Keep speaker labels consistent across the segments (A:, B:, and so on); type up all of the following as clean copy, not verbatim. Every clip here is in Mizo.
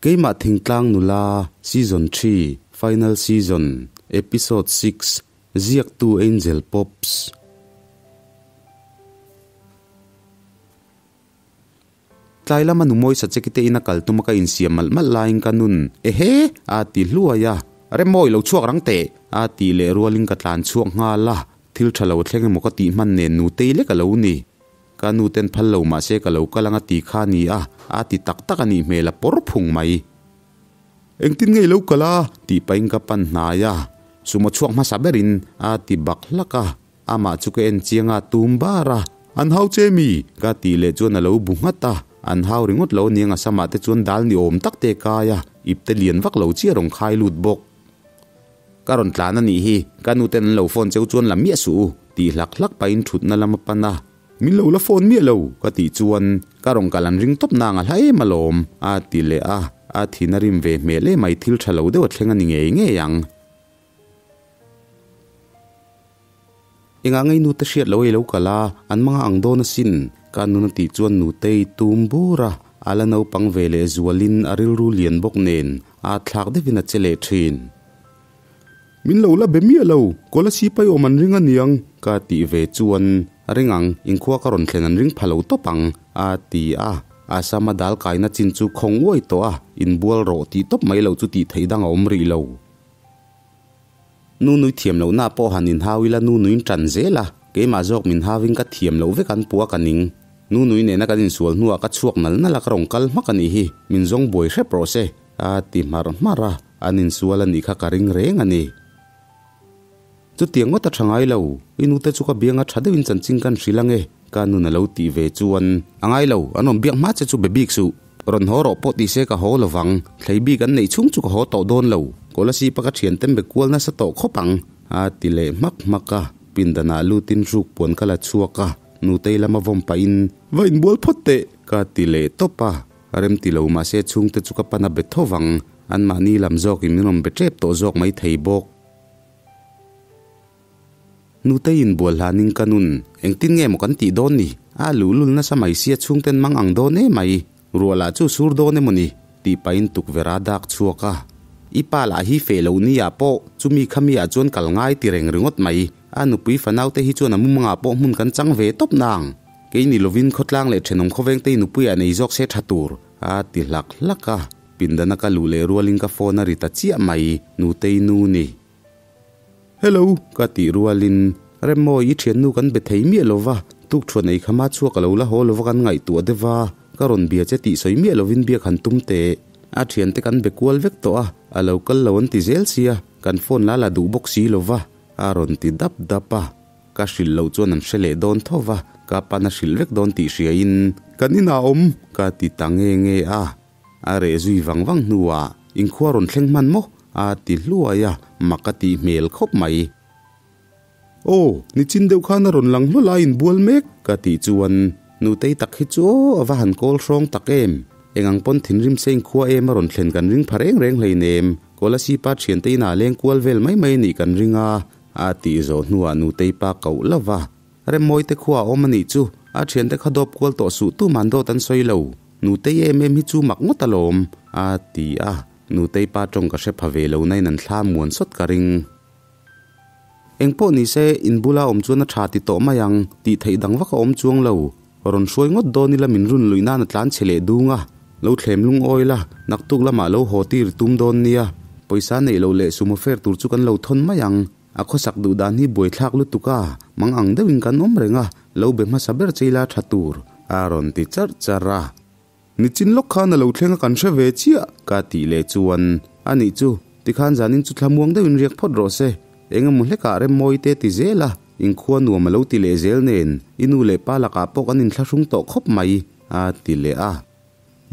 A: Keimah Thingtlang Nula, Season xii, Final Season, Episode xix, Ziaktu Angel Pops. Tlai lama nu mawi sacheki te ina kal tuma ka insiam malh malh laiin ka nun, Ehe! a ti hluai a, Remawi lo chhuak rang teh! a tih leh rualin ka tlan chhuak nghal a, thil tha lo thleng emaw ka tih hman nen nutei lek a lo ni. Ka nu ten phal lo mahse ka lo kal anga ti kha a ni a, a ti tak tak a nih hmel a pawr phung mai. Engtin nge i lo kal a? tih pahin ka pan hnai a, sumo chhuak hmasa berin a ti bak hlak a, amah chu ka en chiang a tum bar a, An hau che mi? ka tih leh chuan a lo bu nghat a, an hau ringawt lo aniang a samah te chuan dal ni awm tak te kai a, ipte lian vak lo chi a rawn khai lut bawk. Ka rawn tlan a nih hi, ka nu ten an lo phone cheu chuan la miah suh u, tih hlak hlak pahin thutna lam a pan a. Min lo la phone miah lo, ka tih chuan ka rawn kal an ring tawp nang a hla em alawm, a ti leh a, a thin a rim ve hmel emai thil tha lo deuh a thleng a ni ngei ngei ang. Engah ngei nute hriat lo ei lo kal a, an manga ang dawn asin, ka nun a tih chuan nutei tum bur a, a la naupang ve leh zualin a rilru lian bawk nen a thlak deuhin a che leh thin. Min lo la be miah lo, kawla sipai awm an ring aniang, ka tih ve chuan a ring ang, inkhua ka rawn thlen an ring pha lo tawp ang, a ti a, a sama dal kaina chin chu khawng uai tawh a, inbual rawh tih tawp mai lo chu tih theih dang a awm rih lo. Nu nui thiam lohna pawh han inhau ila nu nuin tan zel a, keimah zawk min hauin ka thiam loh vek an puh a ka ning. Nu nui nena kan insual hnuah ka chhuak nal nal a ka rawn kal hmak a nih hi, min zawng buai hrep rawh se, a ti hmar hmar a, an insual a nih kha ka ring reng a ni. Chutiang ngawt a tha ngai lo, i nute chu ka bianga tha deuhin chanchin kan hrilh ange, ka nun a lo tih ve chuan. A ngai lo, an rawn biak hma che chu be bik suh. Rawn haw rawh pawh ti se ka haw lovang, thlei bik an neih chhung chu ka haw tawh dawn lo, Kolasib a ka thian tem be kual nasa tawh khawp ang, a ti leh hmak hmak a, pindanah lutin hruk puan ka la chhuak a, nutei lama vawm pahin, Va inbual phawt teh! ka ti leh tawp a, rem ti lo mahse chhungte chu ka pan a be tho vang, anmahni lam zawkin min rawn be tep tawh zawk mai thei bawk. Nutei inbual hlanin ka nun, engtin nge maw kan tih dawn ni? A luhlul nasa mai sia chhungten mang ang dawn em mai, ruah lah chu sur dawn emaw ni? tih pahin tukverh a dak chhuak a. I pa lah hi feh loh ni ah pawh chumi khami ah chuan kal ngai ti reng ringawt mai, a nupui fanau te hi chuan a mumangah pawh hmun kan chang ve tawp nang. Kei ni lovin khawtlang leh thenawm khawveng te i nupui ah nei zawk se tha tur, a ti hlak hlak a. Pindana ka luh leh rualin ka phone a ri ta chiah mai, Nutei nu ni. Hello! Ka tih rualin, Remmawi, i thiannu kan be thei miah lo va, tukṭhuan ei khama chhuak a lo la haw lo va kan ngaihtuah deuh va, ka rawn bia che tih sawi miah lovin biak han tum teh. A thiante kan be kual vek tawh a, a lo kal lo an ti zel sia, kan phone la la duh bawk si lo va, a rawn ti dap dap a. Ka hrilh loh chuan an hre leh dawn tho va, ka pan a hrilh vek dawn tih hriain, Kan inah awm! Ka ti ta nge nge a. A reh zui vang vang hnuah, Inkhua rawn thleng hman maw? a ti hluai a, mak a tih hmel khawp mai. Aw, nichin deuh khan a rawn lang hlawl a inbual mek, ka tih chuan, Nutei tak hi chu aw, a va han kawl hrawng tak em? Eng ang pawn thinrim se inkhua em a rawn thlen kan ring pha reng reng hleinem, Kolasib-a thiante inah leng kual vel mai mai a nih kan ring a, a tih zawh hnuah Nutei pa koh lo va. Remmawite khua a awm a nih chu, a thiante kha dawp kual tawh suh tuman dawt an sawi lo. Nutei em em hi chu mak ngawt alawm, a ti a. Nutei pa tawng ka hre pha ve lo nain an thla muan sawt ka ring. Engpawh ni se, in bula awm chuan a tha ti tawh mai ang, tih theih dang vak a awm chuang lo. Rawn hruai ngawt dawn ila min run luih nan a tlan chhe leh dung a. Lo thlem lungawi la, naktuk lamah lo haw tir tum dawn nia. Pawisa neih loh leh sumo fer tur chu kan lo thawn mai ang. A khawsak duh dan hi buaithlak lutuk a, mang ang deuhin kan awm reng a, lo be hmasa ber che ila tha tur, a rawn ti charh charh a. Nichin lawk khan a lo thleng a kan hre ve chiah, ka tih leh chuan, a nih chu, tikhan zanin chu thlamuang deuhin riak phawt rawh se, eng emaw hlekah remmawi te ti zel a, inkhua nuam a lo ti leh zel nen, i nu leh pa lakah pawh kan inthlahrung tawh khawp mai, a ti leh a.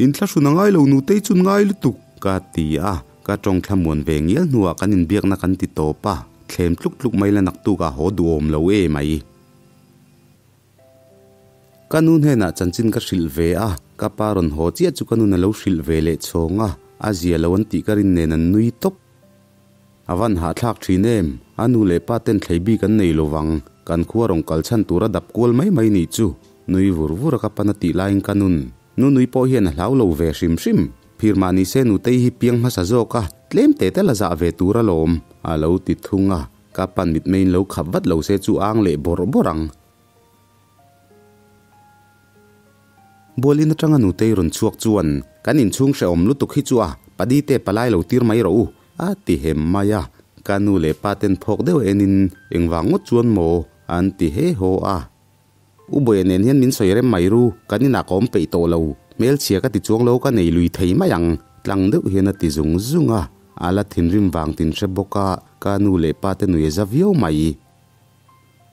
A: Inthlahrun a ngai lo nutei chun ngai lutuk, ka ti a, ka tawng thlamuan ve ngial hnuah kan inbiakna kan ti tawp a, thlem tluk tluk mai la naktuk a haw duhawm lo e mai. Ka nu hnenah chanchin ka hrilh ve a, ka pa rawn haw chiah chu ka nun a lo hrilh ve leh chhawng a, a zia lo an tih ka rin nen an nui tawp. A van hahthlak thin em, a nu leh pa ten thlei bik an nei lovang, kan khua rawn kal chhan tur a dap kual mai mai nih chu, nui vur vur a ka pan a tih laiin ka nun. Nu nui pawh hian a hlau lo ve hrim hrim. Phir mah nise Nutei hi piang hmasa zawk a, tlem te te la zah ve tur alawm, a lo ti thung a. Ka pan mitmeiin lo khap vat lo se chu ang leh bawrh bawrh ang. Bualin atanga Nutei rawn chhuak chuan, Kan inchhung hrehawm lutuk hi chu a, padi te palai lo tir mai rawh u, a ti hem mai a. Ka nu leh pa ten phawk deuh enin, Engvang ngawt chuan maw? an ti he haw a. U Bawia nen hian min sawi rem mai ru, kan inah ka awm peih tawh lo, hmelchhia ka ti chuang lo ka nei lui thei mai ang, tlang deuh hian a ti zung zung a. A la thinrim vang tin hre bawk a, ka nu leh pa te nui a za viau mai.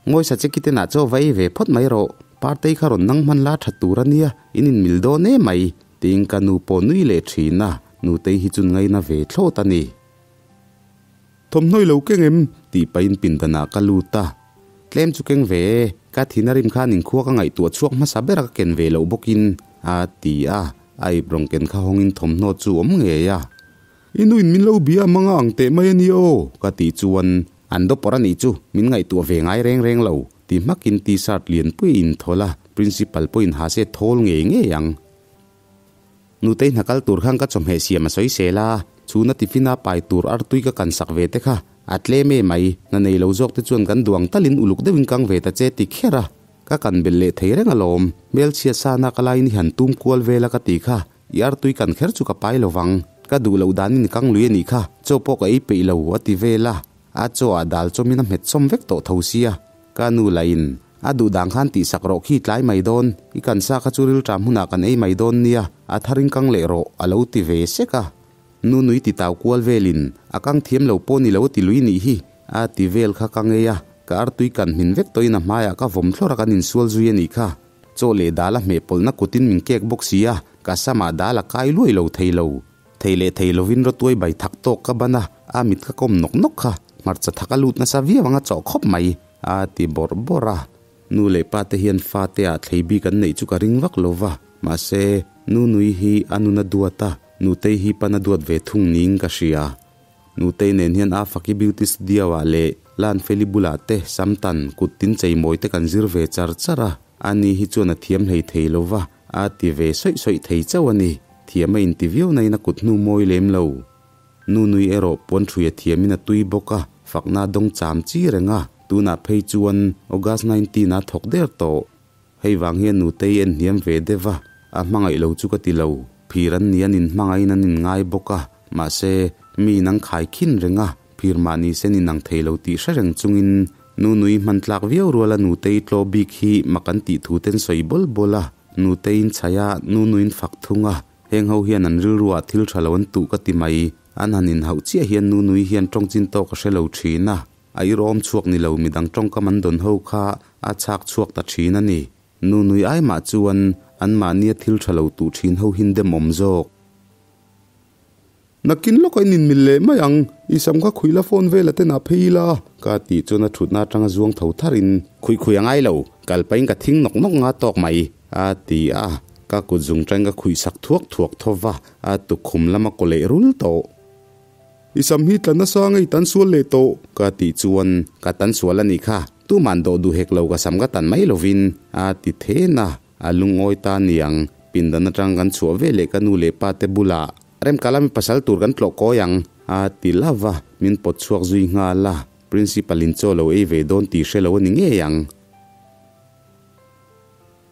A: Ngawisa che kitenah chaw va ei ve phawt mai rawh, Partei kha rawn nang hman la that tur a nia, in inmil dawn em mai, tiin ka nu pawh nui leh thin a, Nutei hi chun ngaina ve thlawt a ni. Thawmhnaw i lo keng em? tih pahin pindanah ka lut a, tlem chu keng ve e, ka thin a rim khan inkhua ka ngaihtuah chhuak hmasa ber a ka ken ve loh bawkin a ti a, a ip rawng ken kha hawngin thawmhnaw chu awm ngei a. I nuin min lo bia mang a ang teh mai a nia aw, ka tih chuan an dawpawrh a nih chu, min ngaihtuah ve ngai reng reng lo, ti hmakin t-shirt lianpui a inthawl a, principal pawhin ha se thawl ngei ngei ang. Nutei hna kal tur khan ka chawhmeh siam a sawi sel a, chhuna tiffin a pai tur artui ka kan sak ve te kha a tlem em mai, hna nei lo zawk te chuan kan duang talin uluk deuhin kang ve ta che ti kher a, ka kan belh leh thei reng alawm, hmelchhia sana ka laiin i han tum kual vel a ka ti kha, I artui kan kher chu ka pai lo vang, ka duh loh danin i kang lui a nih kha, chaw pawh ka ei peih lo, a ti vel a. A chaw ah dal chawmin a hmet sawm vek tawh tho sia. Ka nu lahin, A duh dan khan tihsak rawh khi tlai mai dawn, i kan sa kha chu rilṭam hunah kan ei mai dawn nia, a tharin kang leh rawh, a lo ti ve sek a. Nu nui ti tau kual velin, A kang thiam lo pawh ni lo a ti lui nih hi, a ti vel kha ka ngei a, ka artui kan hmin vek tawhin a hmaiah ka vawm thlawr a kan insual zui a nih kha. Chaw leh dal a hmeh pawlhna kutin min kek bawk si a, ka samah dal a kai luai lo thei lo. Thei leh thei lovin rawtuai bai thak tawk ka ban a, a mit ka kawm nawk nawk kha, hmarcha thak a lut nasa viau ang a chawh khawp mai, a ti bawrh bawrh a. Nu leh pa te hian fate ah thlei bik an neih chu ka ring vak lo va, mahse, nu nui hi a nun a duat a, nutei hi pan a duat ve thung niin ka hria. Nutei nen hian a Faki Beauty Studio ah leh Lanfeli bulah te Samtan kut tin cheimawi te kan zir ve char char a, ani hi chuan a thiam hlei thei lo va, a ti ve sawih sawih thei chauh a ni. Thiam a inti viau nain a kut hnu mawi lem lo. Nu nui erawh puan ṭhui a thiamin a tui bawk a, fakna a dawng cham chi reng a, tunah phei chuan August 19 a thawk der tawh. Hei vang hian Nutei en hniam ve deuh a, a hmangaih lo chu ka ti lo. Phir an ni an inhmangaihin an inngai bawk a, mahse, mi in an khai khin reng a, phir mahni sen in ang thei lo tih hre reng chungin nu nui hman tlak viau ruala Nutei tlaw bik hi mak an tih thu ten sawi bawl bawl a, Nuteiin chhaih a, nu nuin fak thung a, heng ho hian an rilruah thil tha lo an tuh ka ti mai, an han inhauh chiah hian nu nui hian tawng chin tawk a hre lo thin a. A irawm chhuak ni lo midang tawngkam an dawn ho kha a chhak chhuak ta thin a ni. Nu nui ai mah chuan anmahnia thil tha lo tuh thin ho hin dem awm zawk. Nakin lawk a in inmil leh mai ang, i sam kha khuih la phone vel a ten ah phei ila. Ka tih chuan a thutna atanga zuang tho thar in. Khuih khuih a ngai lo, kal pahin ka thing nawk nawk nga tawk mai, a ti a. Ka kut zung tang ka khuih sak thuak thuak tho va, a tukkhum lama kaw leh rul tawh. I sam hi tla nasa ngei tan sual leh tawh ka tih chuan ka tan sual a nih kha, tuman dawh duh hek lo ka sam ka tan mai lovin a ti then a, a lungawi ta niang, pindan atang kan chhuah ve leh ka nu leh pa te bulah Remkalami pasal tur kan tlawh kawi ang a ti lova, min pawt chhuak zui nghal a, Principal in chaw lo ei ve dawn tih hre lo a ni ngei ang.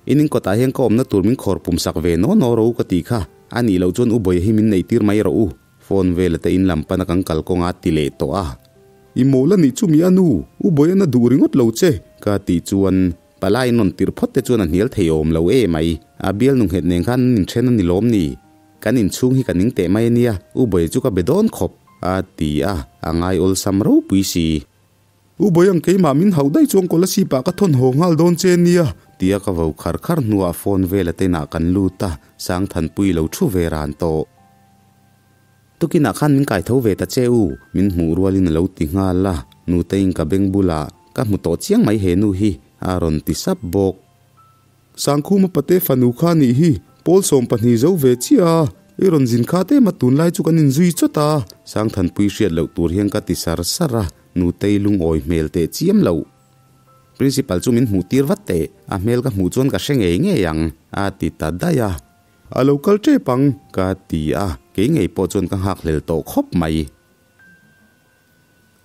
A: In inkawtah hian ka awmna tur min khawr pum sak ve naw naw rawh u ka tih kha, a nih loh chuan u Bawiha hi min neih tir mai rawh u. Phone vela te in lam pana kan kal kawng a ti leh tawh a. I mawl a nih chu mi a nu, u Bawiha na duh ringawt lo che, ka tih chuan palai in rawn tirh phawt te chuan a hnial thei awm lo e mai. A bialnu nghet nen khan an inthen a ni lawm ni? Kan inchhung hi ka ning teh mai a nia, u Bawiha chu ka be dawn khawp, a ti a, a ngai awlsam ropui si. U Bawiang keimah min hauh daih chuan Kolasib ah ka thawn haw nghal dawn che nia, tia ka vo khar khar hnuah phone vela te inah kan lut a, Sangthanpui lo thu ve ran tawh. Tukinah khan min kai tho ve ta che u, min hmuh rualin a lo ti nghal a, Nuteiin ka beng bulah ka hmu tawh chiang mai he nu hi, a rawn ti sap bawk. Sangkhuma pate fanu kha nih hi, pawl 12 zo ve chiah a, i rawn zin kha te ema tunlai chu kan inzui chawt a, Sangthanpui hriat loh tur hian ka ti sar sar a, Nutei lungawi hmel teh chiam loh. Principal chu min hmuh tir vat teh, a hmel ka hmuh chuan ka hre ngei ngei ang, a ti ta daih a. A lo kal tep ang ka ti a, kei ngei pawh chuan ka nghakhlel tawh khawp mai.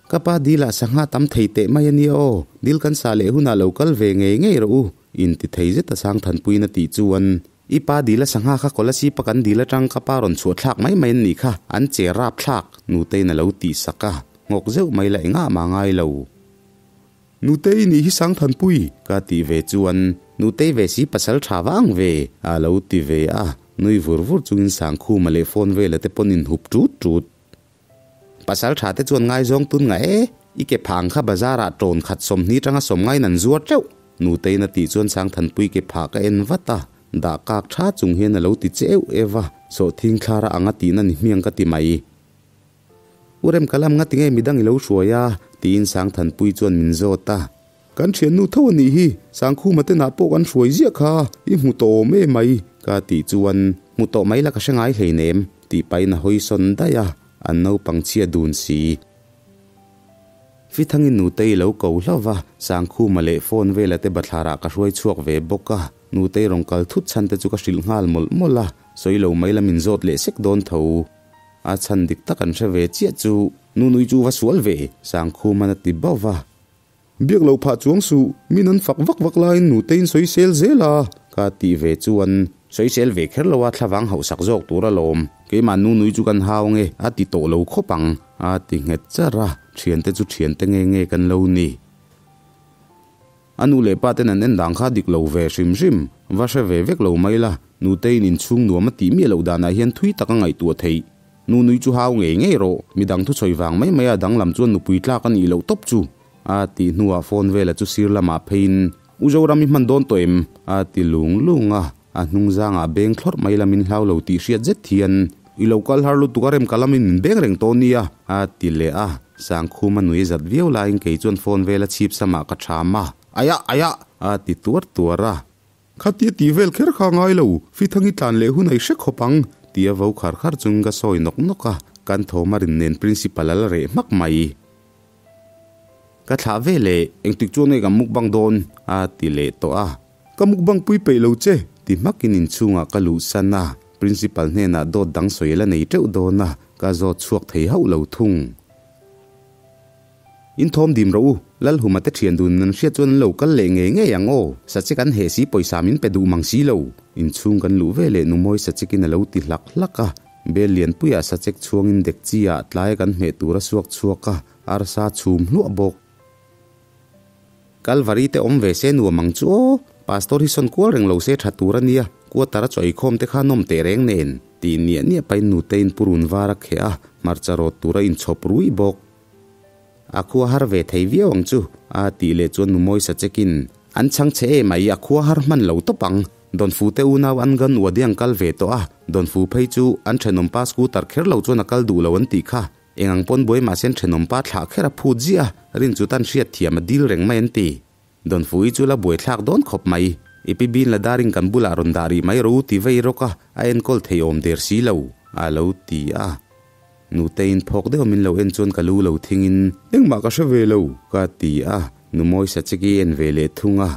A: Ka pa dil ah sangha tam thei teh mai a nia aw, dil kan sa leh hunah lo kal ve ngei ngei rawh u, inti thei zet a Sangthanpuiin a tih chuan I pa dil a sangha kha Kolasib a kan dil atang ka pa rawn chhuah thlak mai mai an nih kha, an che rap thlak, Nuteiin a lo tih sak a, nghawk zeuh mai la engah mah ngai lo. Nutei nih hi Sangthanpui ka tih ve chuan Nutei ve si pasal tha vang ve a lo ti ve a, nui vur vur chungin Sangkhuma leh phone vela te pawn inhup tut tut. Pasal tha te chuan ngaizawng tun nga e, i ke phang kha bazar ah tawn khat 20 tanga sawm ngain an zuar teuh, Nuteiin a tih chuan Sangthanpui ke phah ka en vat a, dah kak tha chung hian a lo ti che euh ev a, sawhthing thlara ang a tihna ni hmiang ka ti mai. U Rem ka lam nga tinge midang i lo hruai a? tiin Sangthanpui chuan min zawt a. Kan thiannu tho a nih hi, Sangkhuma te nah pawh kan hruai ziah kha, i hmu tawh awm em mai, ka tih chuan, Hmu tawh mai la ka hre ngai hleinem, tih pahin a hawi sawn daih a, an naupang chhia dun si. Fithangin Nutei lo ko hlauh va, Sangkhuma leh phone vela te bathlarah ka hruai chhuak ve bawk a, Nutei rawn kal thut chhan te chu ka hrilh nghal mawlh mawlh a, sawi lo mai la min zawt leh sek dawn tho. A chhan dik tak an hre ve chiah chu, Nunui chu va sual ve, Sangkhuman a ti bauh va. Biak lo phah chuang suh, min an fak vak vak laiin nuteiin sawisel zel a, ka tih ve chuan sawisel ve kher lo a thlavang hauhsak zawk tur alawm, keimah nunui chu kan hau nge a ti tawh lo khawp ang, a ti nghet char a, thiante chu thiante nge nge kan lo ni. A nu leh pa ten an en dan kha dik lo ve hrim hrim, va hre ve vek lo mai la, nuteiin inchhung nuam a tih miah loh danah hian thui tak a ngaihtuah theih. Nunui chu hau ngei ngei rawh, midang thusawi vang mai mai a danglam chuan nupui tlak a nih loh tawp chu, a tih hnuah phone vela chu sir lamah pheiin, U Zoram i hman dawn tawh em? a ti lung lung a, a hnung zangah beng thlawrh mai lamin hlau lo tih hriat zet hian, I lo kal har lutuk a rem ka lamin min beng reng tawh nia, a ti leh a, Sangkhuma nui zat viau laiin kei chuan phone vela chhip samah ka ṭham a, Aiah! Aiah! a ti tuar tuar a. Khatia tih vel kher kha ngai lo, Fithangi tlan leh hun a i hre khawp ang, tia vo khar khar chungin ka sawi nawk nawk a, kan thawm a rin nen Principal a la reh hmak mai. Ka thlah ve leh, engtik chuan nge ka mukbang dawn? a ti leh tawh a. Ka mukbang pui peih lo che, ti hmakin inchhungah ka luh san a, Principal hnenah dawt dang sawi a la nei teuh dawn a, ka zawt chhuak thei hauh lo thung. In thawm dim rawh u, Lalhuma te thian dun an hriat chuan an lo kal leh ngei ngei ang aw, Sachek an heh si pawisa min pe duh mang si lo. Inchhung kan luh ve leh Numawi Sachekin a lo ti hlak hlak a, bel lianpuiah Sachek chhuangin dekchi ah tlai kan hmeh tur a suak chhuak a, arsa chhum hluah bawk. Kalvari te awm ve se nuam ang chu aw, Pastor hi sawn kual reng lo se tha tur a nia, quarter a chaw eikhawm te kha nawm teh reng nen, tih niah niah pahin nutein purun var a kheh a, hmarcha rawt tur a inchhawp rui bawk. A khua har ve thei viau ang chu, a tih leh chuan Numawi Sachekin, An chhang che em mai, a khua har hman lo tawp ang. Dawnfu te unau an gan uadi ang kal ve tawh a, Dawnfu phei chu an thenawmpa scooter kher lo chuan a kal duh lo an tih kha. Eng ang pawn buai mahse an thenawmpa thlah kher a phut ziah a, rin chu tan hriat thiam a dil reng mai an ti. Dawnfu i chu la buaithlak dawn khawp mai. I pi bin la darin kan bulah rawn dah rih mai ro ti vei rawk a, a enkawl thei awm der si lo, a lo ti a. Nuteiin phawk deuh min lo en chuan ka lu lo thingin, Engmah ka hre ve lo, ka ti a, Numawi Sachiki en ve leh thung a.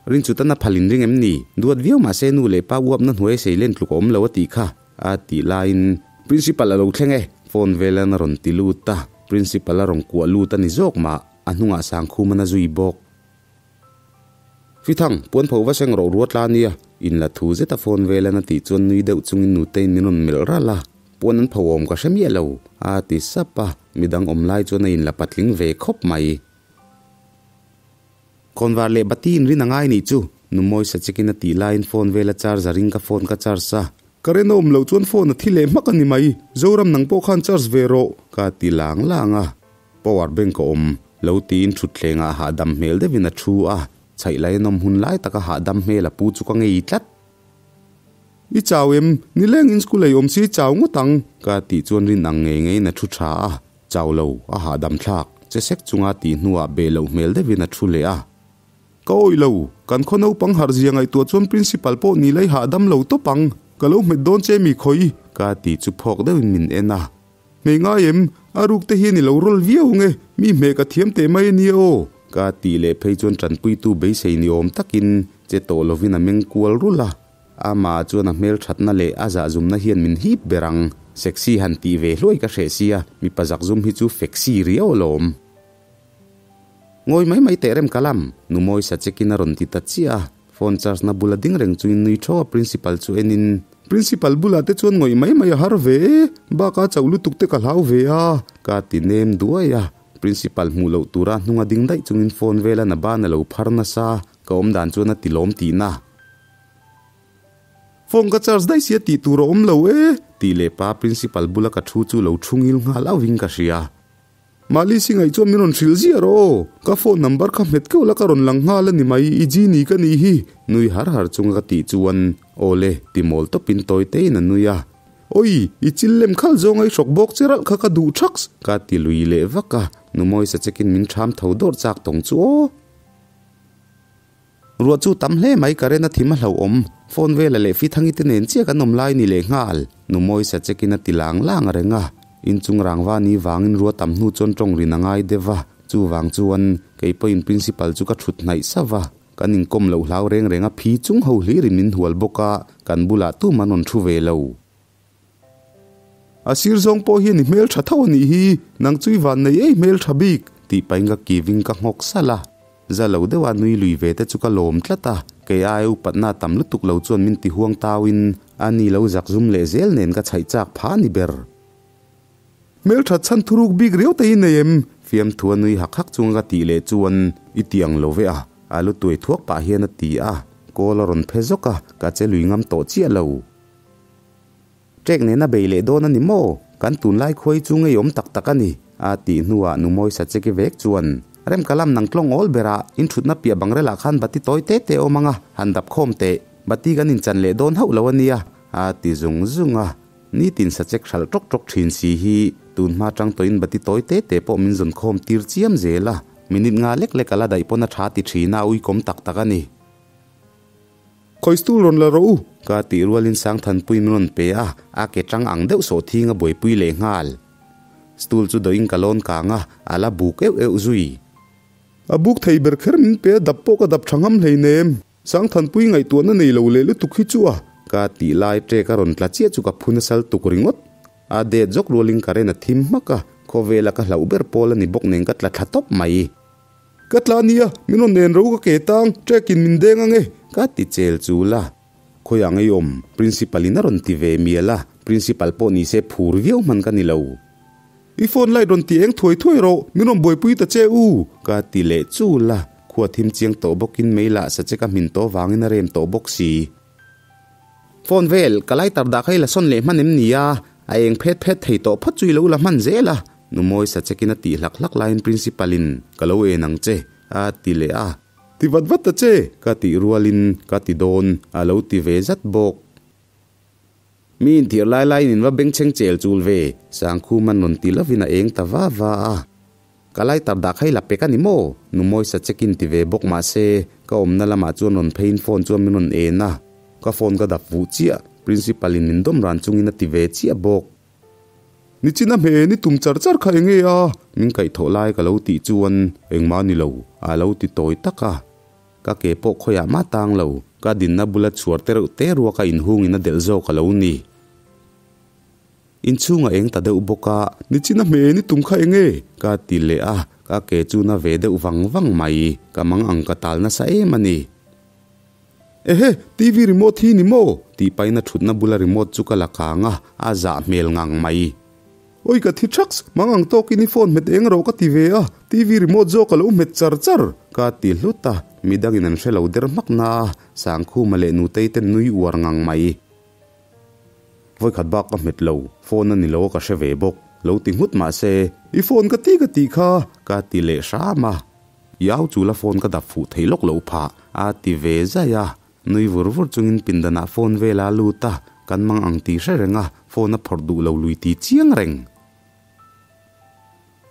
A: Rin chu tan a phal in ring em ni? Duat viau mah se nu leh pa uapna hnuai sei len tluk a awm lo a tih kha, a tih laiin, Principal a lo thleng e, phone velan a rawn ti lut a, Principal a rawn kuah lut a ni zawk mah, a hnungah Sangkhuman a zui bawk. Fithang, puan pho va seng rawh ruat la nia, in la thu zet a phone velan a tih chuan nui deuh chungin nuteiin min rawn melh ralh a, puan an pho awm ka hre miah lo, a ti sap a, midang awm lai chuan a in la patling ve khawp mai. Khawnvar leh bati in rin a ngai nih chu, Numawi Sachikin a tih laiin phone vela charger in ka phone ka charge a. Current a awm loh chuan phone a thi leh hmak a ni mai, Zoram nang pawh khan charge ve rawh, ka ti lang lang a. Power bank a awm lo tiin thutthleng ah hahdam hmel deuhin a thu a, chhaih lai an awm hun lai taka hahdam hmel a pu chu ka ngei tlat. I chau em? Nileng in school ei awm si chau ngawt ang ka tih chuan rin ang ngei ngeiin a thu tha a, chau lo, a hahdam thlak, che sek chunga tih hnuah beh loh hmel deuhin a thu leh a. Ka awih lo, kan khaw naupang harh zia ngaihtuah chuan principal pawh ni lai hahdam lo tawp ang, ka lo hmet dawn che mi khawi ka tih chu phawk deuhin min en a. Hmei ngai em? A ruk te hian i lo rawl viau ang e, mi hmeh ka thiam teh mai a nia aw. Ka tih leh phei chuan tanpuitu beisei ni awm takin che tawh lovin a meng kual rulh a. Amah chuan a hmelthatna leh a zahzumna hian min hip ber ang. Sexy han tih ve hluai ka hreh sia, mipa zakzum hi chu fexy riau alawm. Ngawi mai mai teh rem ka lam, nu mawi sa chekin a rawn ti ta chiah a. Phone charge na bula ding reng chuin nui tho a principal chu enin. Principal bulah te chuan ngawih mai mai a har ve e, bakah chauh lutuk te ka hlau ve a, ka ti nem duai a. Principal hmuh loh tura hnunga ding daih chungin phone vela na ban a lo phar nasa, ka awm dan chuan a ti lawm tihna. Phone ka charge daih sia tih tur a awm lo e, tih leh pa principal bula ka thu chu lo thu ngil nghal auhin ka hria. Mali Singaih chuan min rawn hrilh ziah rawh aw, ka phone number kha hmet keuh la ka rawn lang nghal a ni mai, i genie ka nih hi, nui har har chunga ka tih chuan aw le, ti mawl tawpin tawi tein a nui a. Oi, i chil lem khal zawnga i hrawk bawk che ralh kha ka duh thaks, ka ti lui leh vak a, nu mawi sa chekin min ṭham tho dawrh chak tawng chu aw. Ruah chu tam hle mai ka ren a thim a hlauhawm, phone vela leh fithangi te nen chiah kan awm lai ni leh nghal, nu mawi sa chekin a ti lang lang reng a. Inchung rangva ni vangin ruah tam hnu chuan tawng rin a ngai deuh a, chuvang chuan kei pawhin principal chu ka thut hnaih sauh a. Kan inkawm loh hlau reng reng a phi chung ho hlirin min hual bawk a, kan bulah tum an rawn thu ve lo. A sir zawng pawh hian i hmel tha tho a nih hi, nang chu i van nei ei hmel tha bik, tih pahin ka kiving ka nghawk salh a. Za lo deuha nui lui ve te chu ka lawm tlat a, kei ai upatna tam lutuk lo chuan min ti huang tauin a ni lo zak zum leh zel nen ka chhaih chak pha ni ber. Hmelthat chhan thuruk bik riau te hi nei em? Fiamthu a nui hak hak chunga ka tih leh chuan i ti ang lo ve a, a lu tuai thuak pah hian a ti a, kawl a rawn phe zawk a, ka che lui ngam tawh chiah lo. Ṭek nena bei leh dawn a ni maw? Kan tunlai khuai chu ngeiawm tak tak a ni, a tih hnuah nu mawi sa cheki vek chuan rem ka lam nang tlawng awl berah inthutna piah bangrelah khan bati tawi te te awm ang a, han dap khawm teh, bati kan inchan leh dawn hauh lo a nia, a ti zung zung a. Nitin sachek hralh ṭawk ṭawk ṭhin si hi tun hma ṭang tawhin bati tawi te te pawh min zawn khawm tir chiam zel a, minute nga lek lek a la daih pawn a ṭha ti ṭhin a, uikawm tak tak a ni. Khawi stool rawn la rawh u! Ka tih rualin Sangthanpui min rawn pe a, a ke ṭang ang deuh sawh thing a buaipui leh nghal. Stool chu dawhin ka lawn kang a, a la buk euh euh zui. A buk thei ber kher min pe a, dap pawh ka dap ṭha ngam hleinem. Sangthanpui ngaihtuahna nei lo leh lutuk hi chu a. Ka tih lai ṭek a rawn tla chiah chu ka phu nasal tuk ringawt. A det zawk rualin ka ren a thim hmak a, khawvela ka hlauh ber pawl a ni bawk nen ka tla thla tawp mai. Ka tla nia, min rawn en ro ka ke tang, ṭekin min deng ange. Ka ti chel chul a. Khawiah ngei awm, Principal in a rawn ti ve mial a, Principal pawh ni se phur viau hman ka ni lo. I phone light rawn ti eng thuai thuai rawh, min rawn buaipui ta che u! Ka ti leh chul a, khua thim chiang tawh bawkin mei lah sa che ka hmin tawh vangin a rem tawh bawk si. Phone vel, ka lighter dah kha i la sawn leh hman em ni a? A eng phet phet thei tawh phawt chu i lo la hman zel a, nu mawi sa chekin a tih hlak hlak laiin Principal in, Ka lo en ang che, a ti leh a. Ti vat vat ta che, ka tih rualin ka ti dawn, a lo ti ve zat bawk. Mi inthir lai laiin in va bengchheng chel chul ve, Sangkhum an rawn ti lovin a eng ta va va a. Ka lighter dah kha i la pek a ni maw? Nu mawi sa check in ti ve bawk mahse, ka awmna lamah chuan rawn pheiin phone chuan min rawn en a. Ka phone ka dap vuh chiah, Principal in min dawm ran chungin a ti ve chiah bawk. Nichina hme ni tum char char kha enge a? Min kaihthawh lai ka lo tih chuan engmah ni lo, a lo ti tawi tak a. Ka ke pawh khawiah mah tang lo, ka dinna bula chhuar te reuh te ruaka inhungin a delh zawk a lo ni. Inchhung a eng ta deuh bawk a. Nichina hme ni tum kha eng e? Ka ti leh a, ka ke chu na ve deuh vang vang mai, ka mang ang ka tal nasa em a ni. Ehe, TV remote hi ni maw? Tih pahin a thutna bula remote chu ka la kang a, a zah hmel ngang mai. Oi ka thi thaks, mang ang tawkin i phone hmet eng rawh ka ti ve a, TV remote zawk a lo hmet char char ka ti hlut a, midangin an hre lo der hmak na a, Sangkhuma leh Nutei ten nui uar ngang mai. Vawikhat bak ka hmet lo, phone a ni lo a ka hre ve bawk, lo ti nghut mah se, I phone ka ti ka tih kha ka ti leh hram a, Iau chu la phone ka dap fuh thei lawk lo phah a ti ve zai a, Nui vur vur chungin pindanah phone vela a lut a, kan mang ang tih hre reng a, phone a phawrh duh lo lui ti chiang reng.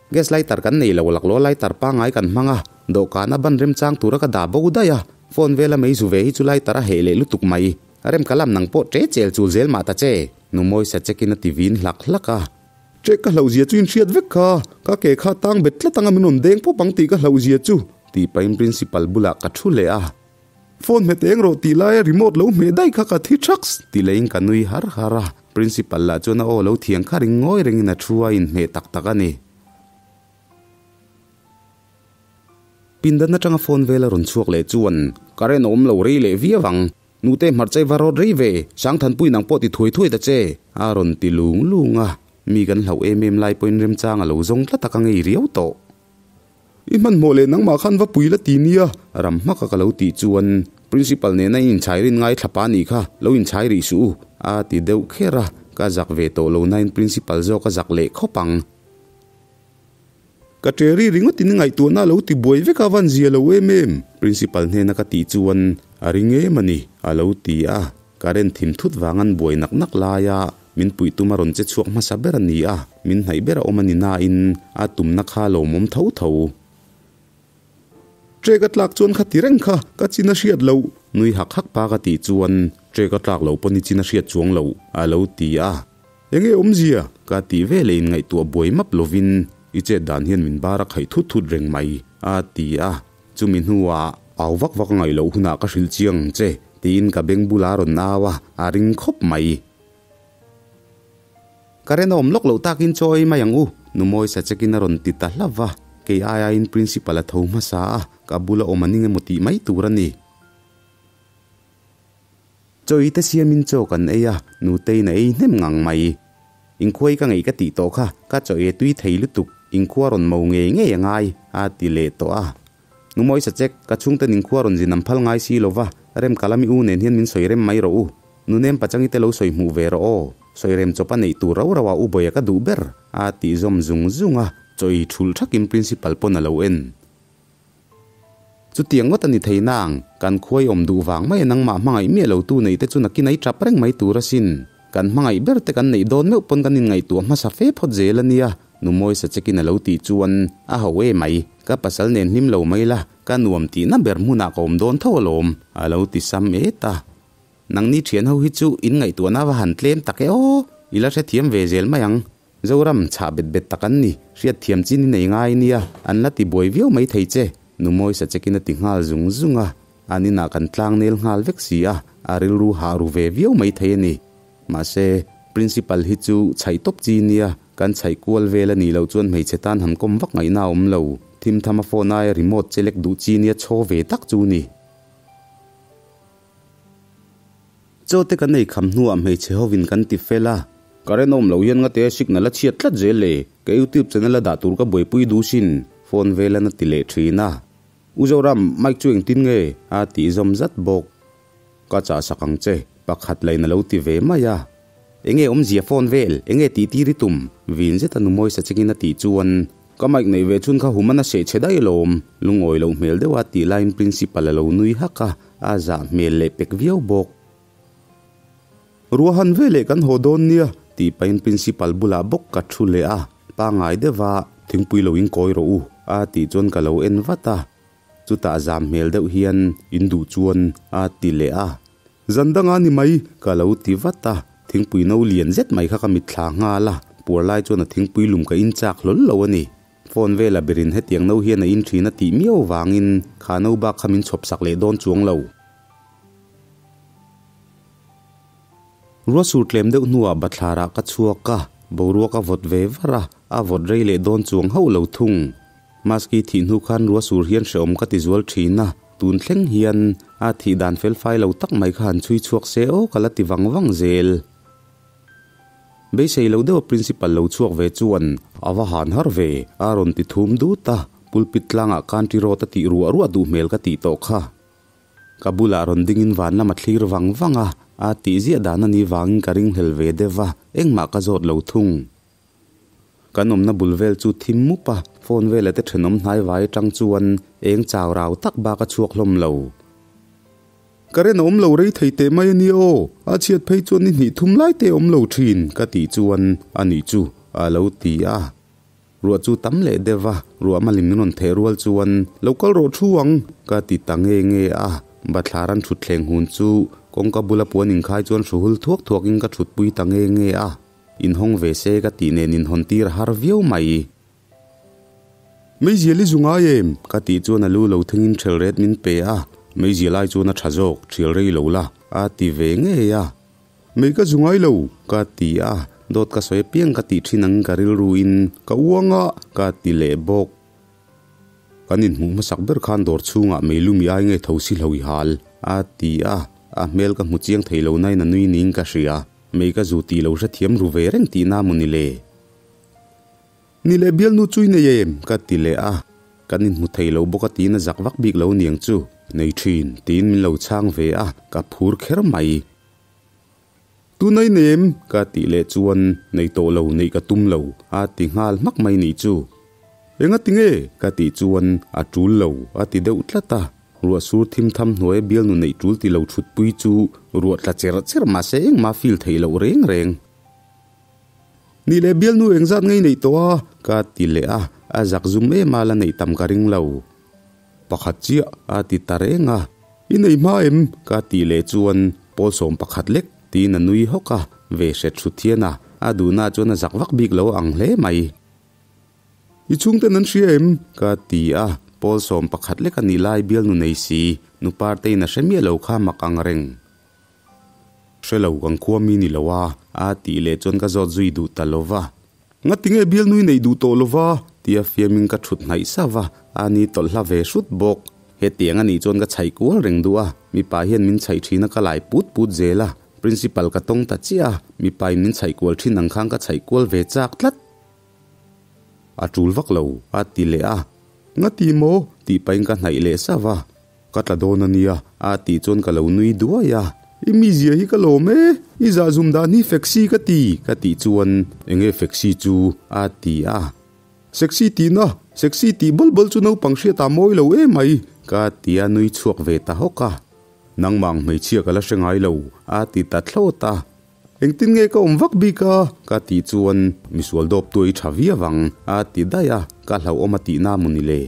A: Gas lighter kan nei lo, laklawh lighter pangngai kan hmang a, dawhkana ban remchang tura ka dah bo daih a, phone vela mei zu ve hi chu lighter a heh leh lutuk mai. Rem ka lam nang pawh ṭe chel chul zel mah ta che, nu mawi sa chekin a ti vin hlak hlak a. Ṭe ka hlauhzia chu inhriat vek kha, ka ke kha tang bet tlat anga min rawn deng pawp ang tih ka hlauhzia chu, tih pahin principal bulah ka ṭhu leh a. Phone hmet eng rawh tih laia remote lo hmeh daih kha ka thi thaks ti leiin ka nui har har a. Principal lah chuan a aw lo thiang kha ring ngawi rengin a thu a inhmeh tak tak a ni. Pindan atanga phone vel a rawn chhuak leh chuan current a awm lo rei leh viau ang. Nute hmarchai va rawt rei ve, Sangthanpui nang pawh ti thuai thuai ta che, a rawn ti lung lung a. Mi kan hlauh em em lai pawhin remchang a lo zawng tlat a ka ngei riau tawh. I hmanhmawh leh nangmah khan va pui la ti nia, ram hmaka ka lo tih chuan Principal nena i inchhai rin ngai thlapa nih kha lo inchhai rih suh u, a ti deuh kher a, ka zak ve tawh lo nain Principal zawk a zak leh khawp ang. Ka ṭe ri ringawt in ngaihtuahna a lo ti buai vek a van zia lo em em, Principal hnena ka tih chuan a ring em a ni, a lo ti a, current thim thut vang an buai nak nak laia Min puih tum a rawn che chhuak hmasa ber a ni a, min hnaih ber a awm a ni nain a tumna kha a lawmawm tho tho. Trek a tlak chuan kha ti reng kha ka chin a hriat loh. Nui hak hak pa ka tih chuan Trek a tlak loh pawn i chin a hriat chuang loh a lo ti a. Enge awmzia? Ka tih ve leh inngaihtuah buai map lovin i chet dan hian min bar a khaih thut thut reng mai a ti a. Chumi hnuah au vak vak a ngaih loh hunah ka hrilh chiang ang che tiin ka beng bulah a rawn au a, a ring khawp mai. Ka renawm lawk loh takin chaw ei mai ang u, nu Mawi Sachekin a rawn ti ta hlauh va, kei aiaiin Principal a tho hmasa a, ka bula awm a ning emaw tih mai tur a ni. Chaw ei te siamin chaw kan ei a, Nuteiin a ei hnem ngang mai. Inkhuai ka ngeih ka tih tawh kha, ka chaw ei tui thei lutuk, inkhua rawn mo ngei ngei a ngai, a ti leh tawh a. Nu Mawi Sachek, ka chhungten inkhua rawn zin an phal ngai si lo va, rem kalami u nen hian min sawi rem mai rawh u. Nunem pachangi te lo sawi hmuh ve rawh aw, sawi rem chawp a neih tur rau rau ah u Bawia ka duh ber, a tih zawm zung zung a, chaw ei thulh thakin Principal pawn a lo en. Chutiang ngawt a ni thei nang, kan khuai awm duh vang mai a nangmah hmangaih miah lo tu neih te chu nakin a i tap reng mai tur asin. Kan hmangaih ber te kan neih dawn meuh pawn kan inngaihtuah hmasa fe phawt zel a nia, Nu Mawi Sachekin a lo tih chuan a ho e mai, ka pasal nen hlim lo mai la, ka nuam tihna ber hmunah ka awm dawn tho alawm, a lo ti sam et a. Nangni thian ho hi chu in ngaihtuahna va han tlem tak e aw, i la hrethiam ve zel mai ang. Zoram chhah bet bet tak an ni, hriatthiam chin i nei ngai nia, an la ti buai viau mai thei che, Nu Mawi Sachekin a ti nghal zung zung a. An inah kan tlang nel nghal vek si a, a rilru hah ru ve viau mai thei a ni. Mahse, Principal hi chu chhaih tawp chi nia, kan chhaih kual vel a nih loh chuan hmeichhe tan han kawm vak ngaihna a awm lo. Thim tham a phone aia remote che lek duh chi nia chhaw ve tak chu ni. Chaw te kan ei kham hnuah hmeichhe hovin kan ti fel a. Current awm loh hian ngate signal a chhiat tlat zel le, ka youtube channel a dah tur ka buaipui duh sin, phone vel an a ti leh thin a. U Zoram, mic chu engtin nge? a tih zawm zat bawk. Ka chah sak ang che, pakhat lain a lo ti ve mai a. Enge awmzia phone vel, enge tih tir i tum? Vin zeta nu mawi sa chengin a tih chuan, Ka mic neih ve chhun kha hum a na seh che daih alawm, lungawi loh hmel deuha tih laiin principal a lo nui hak a, a zah hmel leh pek viau bawk. Ruahan veleh kan haw dawn nia, tih pahin principal bulah bawk ka thu leh a, pangngai deuha thingpui lo inkawi rawh u, a tih chuan ka lo en vat a. Chutah zam hmel deuh hian in duh chuan a ti leh a, Zan danga ni mai, ka lo ti vat a, thingpui no lian zet mai kha ka mitthla nghal a, puar lai chuan a thingpui lum ka in chak hlawl lo a ni. Phone vela berin hetiang no hian a in thin a tih miau vangin kha no bak kha min chhawp sak leh dawn chuang lo. Ruahsur tlem deuh hnuah bathlarah ka chhuak a, boruak a vawt ve var a, a vawt rei leh dawn chuang hauh lo thung. Maski thih hnu khan ruahsur hian hrehawm ka ti zual thin a, tun thleng hian a thih dan felfai lo tak mai kha han chhui chhuak se aw ka la ti vang vang zel. Beisei lo deuha Principal lo chhuak ve chuan a va han har ve, a rawn ti thum dut a, pulpit tlangah country road a tih ruah ruah duh hmel ka tih tawh kha. Ka bulah rawn dingin van lam a thlir vang vang a, a tih ziah dan a nih vangin ka ringhlel ve deuh a, engmah ka zawt lo thung. Kan awmna bul vel chu thim mup a, phone vela te thenawm hnai vai atang chuan eng chau rau tak bak a chhuak hlawm lo. Ka ren a awm lo rei thei teh mai a nia aw, a chhiat phei chuan ni hnih thum lai te a awm lo thin ka tih chuan a nih chu a lo ti a. Ruah chu tam leh deuh a, ruah malim min rawn theh rual chuan lo kal rawh thu ang ka ti ta nge nge a, bathlar an thut thleng hun chu kawngka bula puan inkhai chuan hruhul thuak thuakin ka thutpui ta nge nge a. Inhawng ve se ka tih nen inhawn tir a har viau mai. Meizial i zu ngai em? Ka tih chuan a lu lo thengin ṭhel ret min pe a. Meizial ai chuan a tha zawk, thial rei lo la, a ti ve ngei a. Mei ka zu ngai lo, ka ti a, dawt ka sawi apiang ka tih thin ang ka rilru in ka uang a, ka ti leh bawk. Kan inhmuh hmasak ber khan dawr chhungah mei lumi ai nge tho si hlo i hal, a ti a, a hmel ka hmu chiang thei lo nain a nui ning ka hria. Mei ka zu tih lo hrethiam ru ve reng tihna maw ni le? Ni leh bialnu chu i nei em? ka ti leh a, kan inhmu thei lo bawk a tiin a zak vak bik lo niang chu. Nei thin, tiin min lo chhang ve a, ka phur kher mai. Tuna i nei em? ka tih leh chuan nei tawh lo, neih ka tum lo, a ti nghal hmak mai nih chu. Enga ti nge? ka tih chuan a tul lo, a ti deuh tlat a. Ruah sur thim tham hnuaia bialnu neih tul ti lo thutpui chu ruah tla cher cher mahse engmah feel theih loh reng reng. Ni leh bialnu engzat ngei neih tawh a? ka ti leh a, a zak zum em a la neih tam ka ring lo. Pakhat chiah a ti ta reng a, I nei hma em? ka tih leh chuan pawl sawm pakhat lek tiin a nui hawk a, ve hret hrut hian a, a duhna chuan a zak vak bik lo ang hle mai. I chhungten an hria em? ka ti a, pawl 11 lek a nih lai bialnu nei si, nu Partein a hre miah lo kha mak ang reng. Hre lo kan khua mi ni lo a, a tih leh chuan ka zawt zui duh ta lo va. Ngati nge bialnui neih duh tawh lo va? tia fiamin ka thut hnaih sa va, a ni tawlh hla ve hrut bawk. Hetiang a nih chuan ka chhaih kual reng duh a, mipa hian min chhaih thin a ka lai put put zel a, principal ka tawng ta chiah a, mipa in min chhaih kual thin ang khan ka chhaih kual ve chak tlat. A tul vak lo, a ti leh a. Ngati maw? tih pahin ka hnaih leh sa va. Ka tla dawn a nia, a tih chuan ka lo nui duai a. I mizia hi ka lawm e, i zahzum dan hi fexi ka ti, ka tih chuan, Enge fexi chu? a ti a. Sexy tihna, sexy tih bawl bawl chu naupang hriat ah mawi lo emai, ka ti a nui chhuak ve ta hawk a. Nangmah ang hmeichhia ka la hre ngai lo, a ti ta thlawt a. Engtin nge ka awm vak bik a? ka tih chuan, Misual dawp tu i tha viau ang, a ti daih a, ka hlauhawm a tihna maw ni le?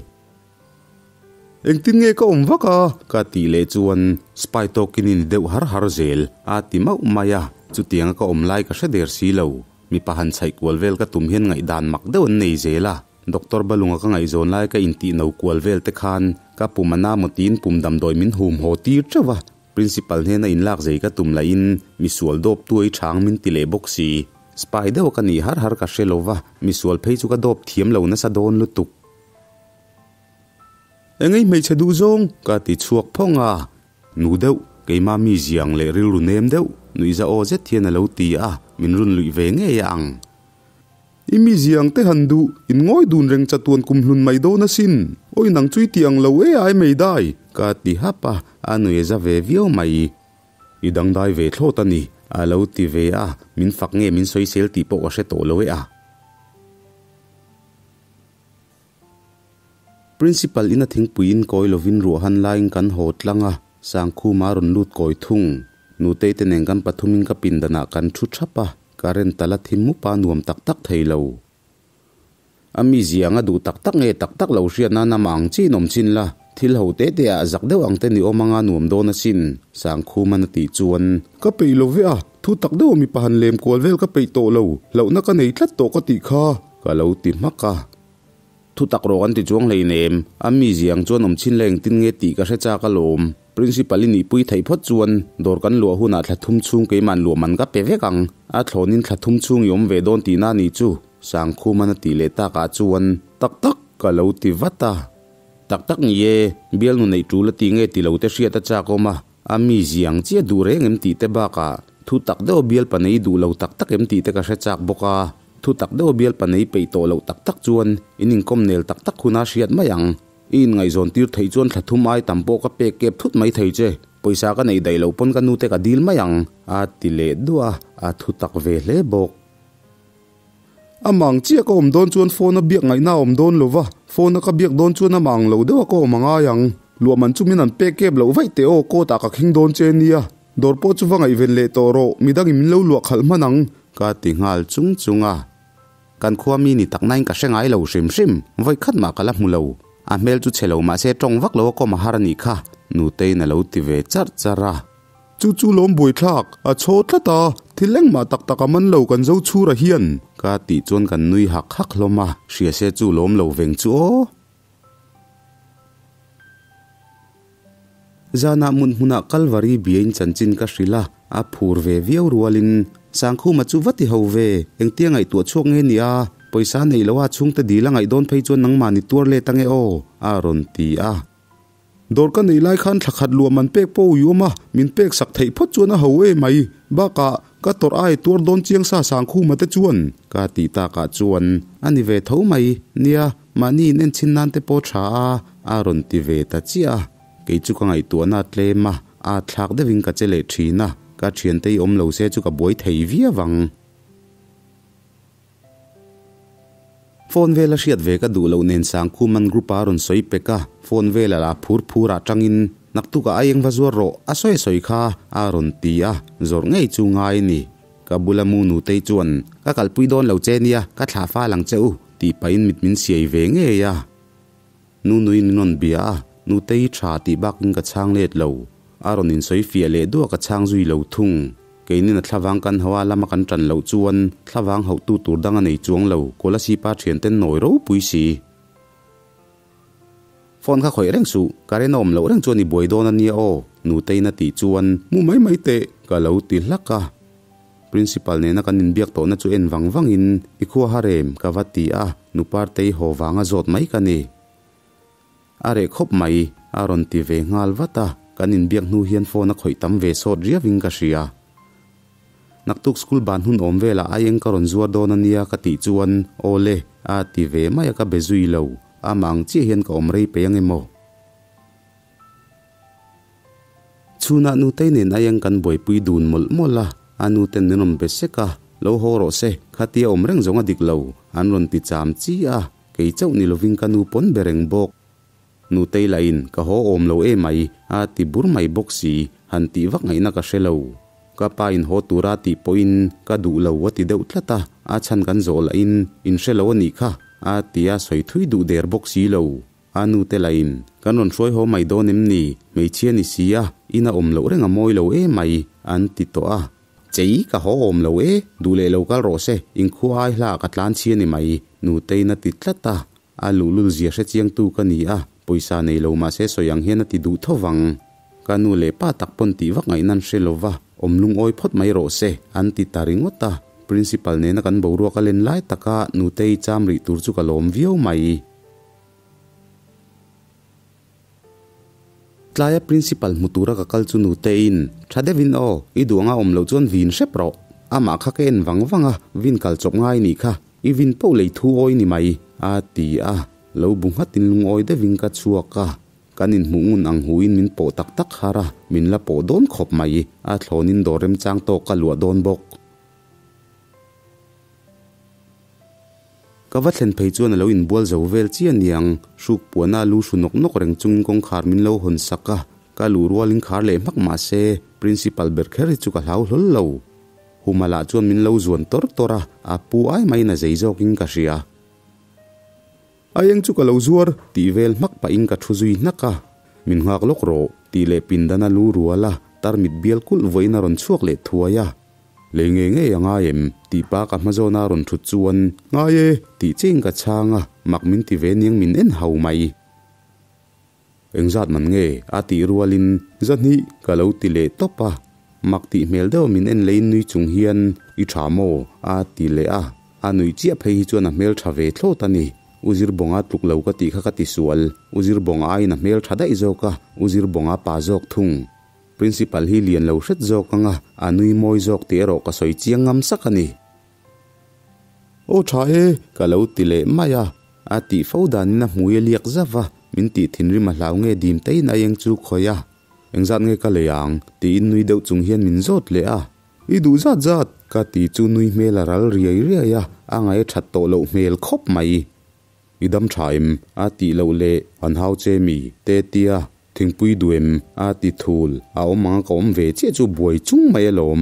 A: Engtin nge ka awm vak a? ka tih leh chuan spy tawkin i ni deuh har har zel a ti mauh mai a, chutianga ka awm lai ka hre der si lo. Mipa han chhaih kual vel ka tum hian ngaihdan mak deuh an nei zel a, Doctor Balunga ka ngaihzawn lai ka intih no kual vel te khan ka pum a na maw tiin pum damdawi min hum haw tir teuh a, Principal hnena inlak zei ka tum lahin misual dawp tuai chhang min ti leh bawk si. Spy deuh ka nih har har ka hre lo va, misual phei chu ka dawp thiam lo nasa dawn lutuk. Engei hmeichhe duh zawng? ka ti chhuak phawng a. Nu deuh, keimah mi ziang leh rilru nem deuh, nuihza aw zet hian a lo ti a, min run luih ve ngei a ang. I mi ziang te han duh, in ngawi dun reng chatuan kum hlun mai dawn asin, awi nang chu i ti ang lo e ai mei dai, ka ti hap a, a nuih a za ve viau mai. I dangdai ve thlawt a ni, a lo ti ve a, min fak nge min sawisel tih pawh ka hre tawh lo e a. Principal ina thingpui in kawi lovin ruah han laiin kan haw tlang a, Sangkhuma a rawn lut kawi thung. Nutei te nen kan pathumin ka pindanah kan thu thap a, current tala thim mup a nuam tak tak thei lo. A mizia anga duh tak tak nge tak tak lo hriat nan amah ang chiin awm chin la, thil ho te te ah zak deuh ang te ni awm anga nuam dawn asin, Sangkhuman a tih chuan. Ka peih lo ve a, thu tak deuh a mipa han lem kual vel ka peih tawh lo, hlauhna ka nei tlat tawh ka tih kha, ka lo ti hmak a. Thu tak rawh kan ti chuang hleinem, a mizia ang chuan awm chin la engtin nge tih ka hre chak alawm. Principal i nihpui theih phawt chuan dawr kan luah hunah thla thum chhung keima'n luah man ka pe vek ang. A thlawnin thla thum chhung i awm ve dawn tihna a nih chu, Sangkhuman a tih leh takah chuan tak tak ka lo ti vat a. Tak tak ni e, bialnu neih tul a tih nge ti lo te hriat a chak awm a, a mizia ang chiah duh reng em tih te bakah thu tak deuh a bialpa nei duh lo tak tak em tih te ka hre chak bawk a. Thu tak deuh a bialpa nei peih tawh loh tak tak chuan in inkawm nel tak tak huna hriat mai ang. I inngaihzawn tir theih chuan thla thum ai tam pawh ka pek kep thut mai thei che. Pawisa ka neih daih loh pawn ka nute ka dil mai ang, a ti leh duah a, a thu tak ve hle bawk. Amah ang chiah ka awm dawn chuan phone a biak ngaihna a awm dawn lo va, phone a ka biak dawn chuan amah ang lo deuh a ka awm a ngai ang. Luahman chu min han pek kep loh vaih teh aw, court ah ka khing dawn che nia. Dawr pawh chu va ngaihven leh tawh rawh, midangin min lo luah khalh hman ang. Ka ti nghal chung chung a. Kan khua mi ni tak nain ka hre ngai lo hrim hrim, vawi khat mah ka la hmu lo. A hmel chu chhe lo mah se tawng vak lo a kawm a har a nih kha, Nuteiin a lo ti ve charh charh a. Chu chu lawm buaithlak, a chhaw tlat a, thil engmah tak tak a man lo kan zo chhura hian. Ka tih chuan kan nui hak hak hlawm a, hria se chu lawm lo veng chu aw. Zanah mut hmunah Kalvari biain chanchin ka hrilh a, a phur ve viau rualin, Sangkhuma chu va ti ho ve, engtia ngaihtuah chhuak nge ni a, pawisa neih loha chhungte dil a ngaih dawn phei chuan nangmah ni tuar let ange aw, a rawn ti a. Dawr ka nei lai khan thla khat luah man pek pawh ui awm a, min pek sak theih phawt chuan a ho e mai. Bakah, ka tawrh ai tuar dawn chiang sa Sangkhuma te chuan ka tih takah chuan a ni ve tho mai. Nia, mahni in enchhin nan te pawh tha a, a rawn ti ve ta chiah a. Kei chu ka ngaihtuahna a tlem a, a thlak deuhin ka che leh thin a, ka thiante hi awm lo se chu ka buai thei viau ang. Phone vela hriat ve ka duh loh nen Sangkhuman group a rawn sawi pek a, phone vela la phur phur ah tangin naktukah a eng va zuar rawh a sawi sawi kha a rawn ti a, zawrh ngei chu ngai a ni. Ka bula mu nutei chuan ka kalpui dawn lo che nia, ka thlah fal ang che u tih pahin mit min siai ve ngei a. Nunuin min rawn bia a, Nutei tha tih bakin ka chhang let lo. A rawn insawi fiah leh duah ka chhang zui lo thung. Keinin a thlavang kan hau a lama kan tan loh chuan thlavang hauhtu tur dang a nei chuang lo, Kolasib-a thianten nawi ropui si. Phone kha khawih reng suh, current a awm loh reng chuan i buai dawn a nia aw, Nuteiin a tih chuan mu mai mai teh ka lo ti hlak a. Principal nena kan inbiak tawhna chu en vang vangin i khua harem ka va ti a, nu Partei haw vanga zawt mai ka ni. A reh khawp mai, a rawn ti ve nghal vat a, kan inbiak hnu hian phone a khawih tam ve sawt riauin ka hria. Naktuk school ban hun awm velah aieng ka rawn zuar dawn a nia ka tih chuan aw le, a ti ve mai a ka be zui lo, amah ang chiah hian ka awm rei peih ang emaw? Chhunah nutei nen aieng kan buaipui dun mawlh mawlh a, a nuten min rawn be sek a, Lo haw rawh se, khatia awm reng zawng a dik lo, an rawn ti cham chi a, kei chauh ni lovin ka nu pawn be reng bawk. Nutei lahin, Ka haw awm lo emai, a ti bur mai bawk si, han tih vak ngaihna ka hre lo. Ka pa in haw tura tih pawhin ka duh lo a ti deuh tlat a, a chhan kan zawh lahin, In hre lo a nih kha, a ti a sawi thui duh der bawk si lo. A nu te lahin, Kan rawn hruai haw mai dawn em ni? Hmeichhia ni si a, in a awm loh reng a mawi lo em mai, an ti tawh a. Chei, ka haw awm lo e, duh leh lo kal rawh se, inkhua ai hla ah ka tlan chhia ni mai, Nuteiin a ti tlat a. A luhlul zia hre chiangtu ka ni a, pawisa nei lo mah se sawi ang hian a ti duh tho vang. Ka nu leh pa tak pawn tih vak ngaihna an hre lo va, awm lungawi phawt mai rawh se, an ti ta ringawt a. Principal nena kan boruak a len lai taka Nutei cham rih tur chu ka lawm viau mai. Tlaia principal hmu tura ka kal chu nuteiin, Tha deuhin aw, i duh anga awm loh chuan vin hrep rawh. Amah kha ka en vang vang a, vin kal chawp ngai nih kha, i vin poh lei thu awi ni mai, a ti a. Lo bu nghatin lungawi deuhin ka chhuak a. Kan inhmuh ngun ang huin min pawh tak tak har a, min la pawh dawn khawp mai, a thlawnin dawr remchang tawk ka luah dawn bawk. Ka va thlen phei chuan a lo inbual zo vel chiah aniang, hruk puana a lu hru nawk nawk reng chungin kawngkhar min lo hawn sak a, ka luh rualin khar leh hmak mah se, Principal ber kher hi chu ka hlau hlawl lo. Huma lah chuan min lo zuan tawr tawr a, a pu ai maiin a zei zawkin ka hria. A eng chu ka lo zuar tih vel hmak pahin ka thu zui hnak a, Min nghak lawk rawh tih leh pindan a lu rual a, tarmit bial kulh vawiin a rawn chhuak leh thuai a. Lei ngei ngei a ngai em? tih pa ka hma zawna a rawn thut chuan, Ngai e! tih chiahin ka chhang a, mak min ti ve niang min en hau mai. Engzat man nge? a tih rualin, Zahnih! ka lo ti leh tawp a. Mak tih hmel deuha min en leiin nui chung hian, I tha maw? a ti leh a. A nuih chiah phei hi chuan a hmel tha ve thlawt a ni. U Zirbawnga tluk lo ka tih kha ka ti sual. U Zirbawnga aiin a hmel tha daih zawk a, U Zirbawnga pa zawk thung. Principal hi lian lo hret zawk ang a, a nui mawi zawk tih erawh ka sawi chiang ngam sak a ni. Aw tha e, ka lo ti leh mai a. A tih fo danin a hmui a liak zauh a, min tih thinrim a hlau nge dim teiin a eng chu khawih a. Engzat nge ka lei ang? tiin nui deuh chung hian min zawt leh a. I duh zat zat! ka ti chu nui hmel a ral riai riai a, a ngaih a that tawh loh hmel khawp mai. I dam tha em? a tih loh leh an hau che mi? te tia thingpui duh em? a ti thul, a awm ang a ka awm ve chiah chu buai chung mai alawm.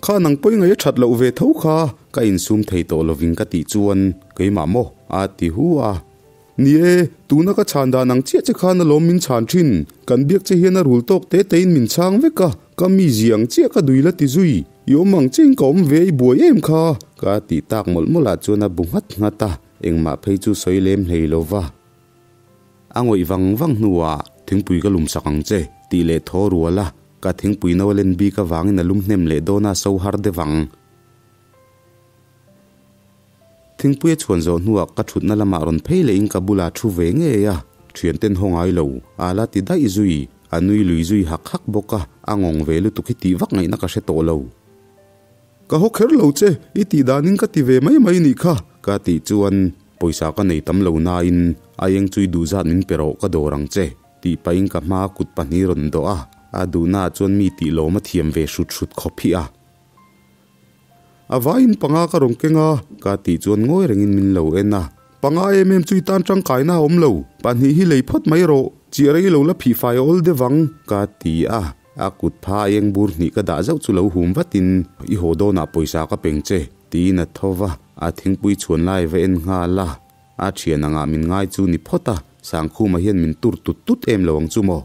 A: Kha nang pawi ngaih a that loh ve tho kha ka insum thei tawh loving ka tih chuan keimah maw? a ti hu a. Ni e, tuna ka chhan dan ang chiah che khan alawm min chhan thin, kan biak che hian a rul tawk te tein min chhang vek a, ka mi zia ang chiah ka dui la ti zui, i awm ang chiahin ka awm ve i buai em kha? Ka tih tak mawlh mawlh ah chuan a bu nghat nghat a, engmah phei chu sawi lem hlei lo va. A ngawih vang vang hnuah. Thingpui ka lum sak ang che, tih leh thaw rual a, ka thingpui no a len bik avangin a lum hnem leh dawn a, so har deuh ang. Thingpui a chhuan zawh hnuah ka thutna lamah rawn phei lehin ka bulah thu ve ngei a, thianten haw ngai lo, a la ti daih zui, a nui lui zui hak hak bawk a, a ngawng ve lutuk hi tih vak ngaihna ka hre tawh lo. Ka haw kher lo che, i tih danin ka ti ve mai mai nih kha, ka tih chuan pawisa ka nei tam lo nain a eng chu i duh zat min pe rawh ka dawr ang che, tih pahin ka hmaa kut pahnih rawn dawh a, a duhnaah chuan mi tih lawm a thiam ve hrut hrut khawp hi a. A vaiin panga ka rawn keng a, ka tih chuan ngawi rengin min lo en a. Panga em em chu i tan tangkaina a awm lo, pahnih hi lei phawt mai rawh, chiah rei lo la phih fai a awl deuh ang, ka ti a. A kut pha a eng bur hnih ka dah zauh chu lo hum vatin, I haw dawnah pawisa ka peng che, tiin a tho va, a thingpui chhuan lai va en nghal a. A thian angah min ngai chu ni phawt a, Sangkhuma hian min tur tut tut em lo ang chu maw?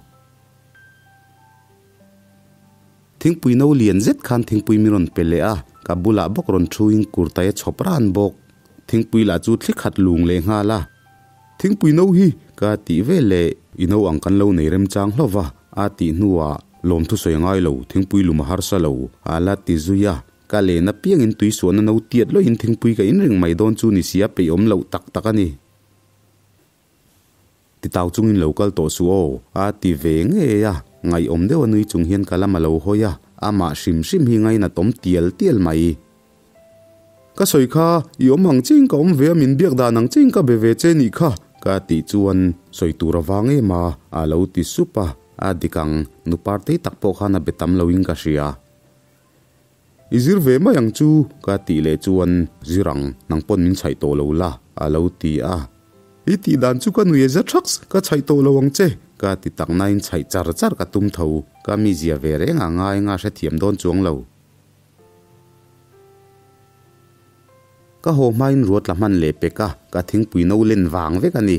A: Thingpui no lian zet khan thingpui min rawn pe leh a, ka bulah bawk rawn thuin kurtai a chhawp ran bawk. Thingpui lah chu thli khat lung leh nghal a. Thingpui no hi ka tih ve leh i no ang kan lo nei remchang hlauh va, a tih hnuah lawmthu sawi a ngai lo, thingpui lum a harsa lo, a la ti zui a. Ka len apiangin tui suahna no tiat lawhin thingpui ka inring mai dawn chu ni si a peihawm loh tak tak a ni. Titau chungin lo kal tawh suh aw, a ti ve ngei a, ngaihawm deuh a nui chung hian ka lam a lo hawi a, amah hrim hrim hi ngainatawm tial tial mai. Ka sawi kha, i awm ang chiin ka awm ve a, min biak dan ang chiin ka be ve che nih kha, ka tih chuan sawi tur a vang em a, a lo ti sup a, a dik ang, nu partei tak pawh khan a be tam loin ka hria. I zir ve mai ang chu, ka tih leh chuan, Zir ang, nang pawn min chhaih tawh lo la, a lo ti a. I tih dan chu ka nui e za thaks, ka chhaih tawh lo ang che, ka ti tak nain chhaih char char ka tum tho, ka mizia ve reng a ngai nga hrethiam dawn chuang lo. Ka haw hmain ruat la hman leh pek a, ka thingpui no len vang vek a ni.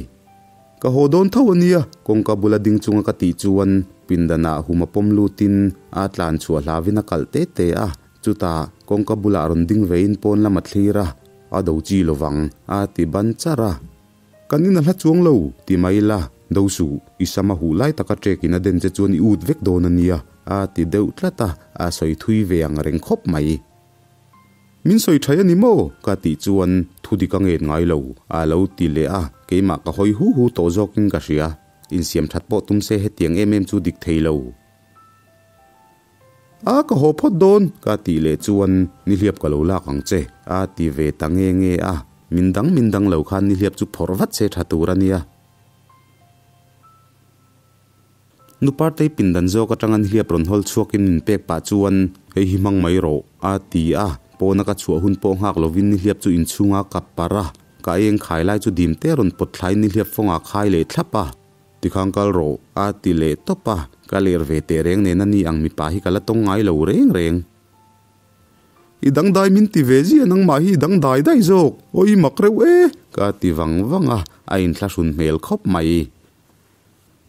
A: Ka haw dawn tho a nia, kawngka bula ding chunga ka tih chuan pindanah hum a pawm lutin a tlan chhuah hlavin a kalh te te a, chutah kawngka bulah rawn ding vein pawn lam a thlir a, a do chi lovang a ti ban char a. Kan in a hla chuang lo, ti mai la, do suh, i sam a huh lai taka ṭekin a den che chuan i ut vek dawn a nia, a ti deuh tlat a, a sawi thui ve ang reng khawp mai. Min sawi ṭhai a ni maw? Ka tih chuan thu dik a nget ngai lo, a lo ti leh a, keimah ka hawi hu hu tawh zawkin ka hria. Insiam ṭhat pawh tum se hetiang em em chu dik thei lo. A, ka haw phawt dawn, ka tih leh chuan nihliap ka lo lak ang che, a ti ve ta nge nge a, min dang min dang lo khan nihliap chu phawrh vat se ṭha tur a nia. Nu Partei pindan zawk atanga nihliap rawn hawl chhuakin min pek pah chuan, Hei hi hmang mai rawh, a ti a. Pawna ka chhuah hun pawh nghak lovin nihliap chu inchhunga kap parh a, ka eng khai lai chu dim te rawn pawt thlaiin nihliap fawngah khai leh thlap a. Tikhang kal rawh, a ti leh tawp a. Ka ler ve teh reng nen a ni ang mipa hi ka la tawng ngai lo reng reng. I dangdai min ti ve zia nangmah hi i dangdai daih zawk, aw i mak reuh e, ka ti vang vang a, a inthlahrun hmel khawp mai.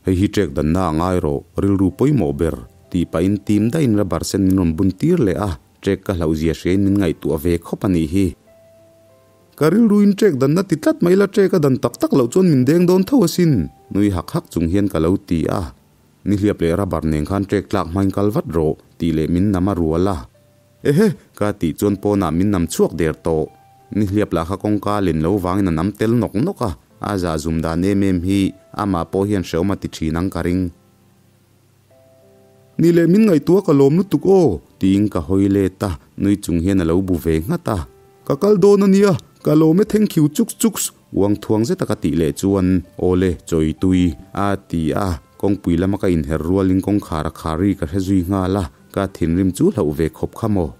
A: Hei hi ṭek danna a ngai rawh, rilru pawimawh ber, tih pahin tim daihin rubber sen min rawn bun tir leh a, ṭek ka hlauhzia hriain min ngaihtuah ve khawp a nih hi. Ka rilruin ṭek danna ti tlat mai la ṭek a dan tak tak loh chuan min deng dawn tho asin, nui hak hak chung hian ka lo ti a. Nihliap leh rubber nen khan ṭek tlak hmain kal vat rawh, tih leh min nam a rual a. Ehe! Ka tih chuan pawnah min nam chhuak der tawh. Nihliap lah kha kawngka len lo vangin a nam tel nawk nawk a, a zah zum dan em em hi amah pawh hian hrehawm a ti thin ang ka ring. Ni leh min ngaihtuah ka lawm lutuk aw! Tiin ka hawi let a, nui chung hian a lo bu ve nghat a. Ka kal dawn a nia, ka lawm e thank you chuks chuks! Uang thuang zeta ka tih leh chuan, Awle, chawi tui, a ti a, kawngpui lama ka inher rualin kawngkhar a khar ri ka hre zui nghal a. Ka thinrim chu hlauh ve khawp kha maw?